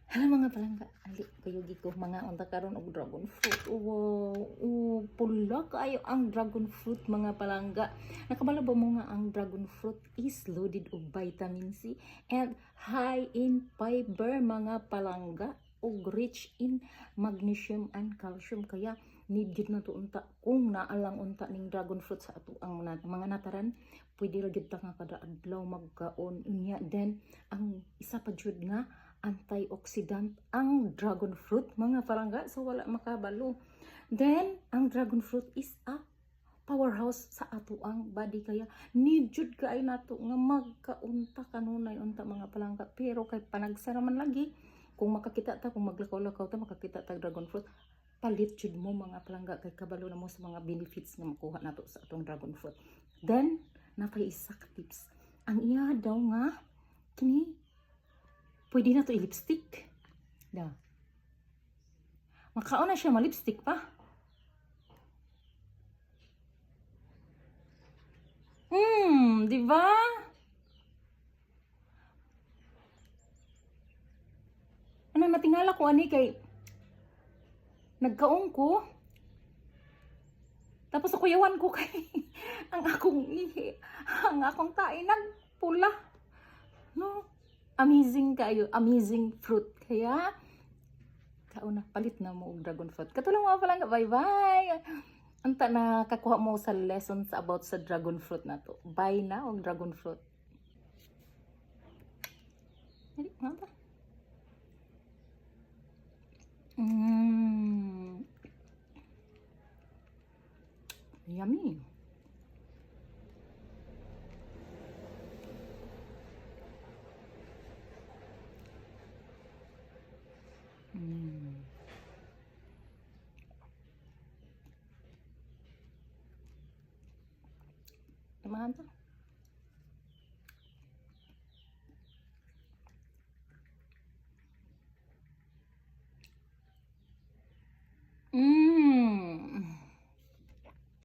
Hello, mga palangga, ali kuyugi ko mga unta karon og dragon fruit. Wow, oh, pula kaayo ang dragon fruit, mga palangga. Nakabalo ba mo nga ang dragon fruit is loaded og vitamin C and high in fiber, mga palangga, ug rich in magnesium and calcium? Kaya need gyud na to unta kung naalang unta ning dragon fruit sa ato ang mga nataran, pwede ra gyud ta nga kada adlaw magkaon unya. Then ang isa pa jud nga antioxidant ang dragon fruit, mga palangga, so wala makabalo. Then ang dragon fruit is a powerhouse sa ato ang body, kaya need jud kay nato nga magkaunta kanunay unta, mga palangga. Pero kay panagsa naman lagi kung makakita ta, kung maglakaw-lakaw ta, makakita ta dragon fruit, palit jud mo, mga palangga, kay kabalo na mo sa mga benefits nga makuha nato sa atong dragon fruit. Then napay isa ka tips, ang iya daw nga kini pwede na to i-lipstick da. Makaon na siya, ma-lipstick pa. Di ba? Ano, natingala ko ani kay nagkaong ko. Tapos kuyawan ko kay ang akong ihi, ang akong tae nagpula. No? Amazing kayo, amazing fruit. Kaya kauna, palit na mo og dragon fruit. Katulong, mga palangga, bye-bye. Unta na kakuha mo sa lessons about sa dragon fruit na to. Bye na og dragon fruit. Dali, nga ba? Yummy. Tamahan to.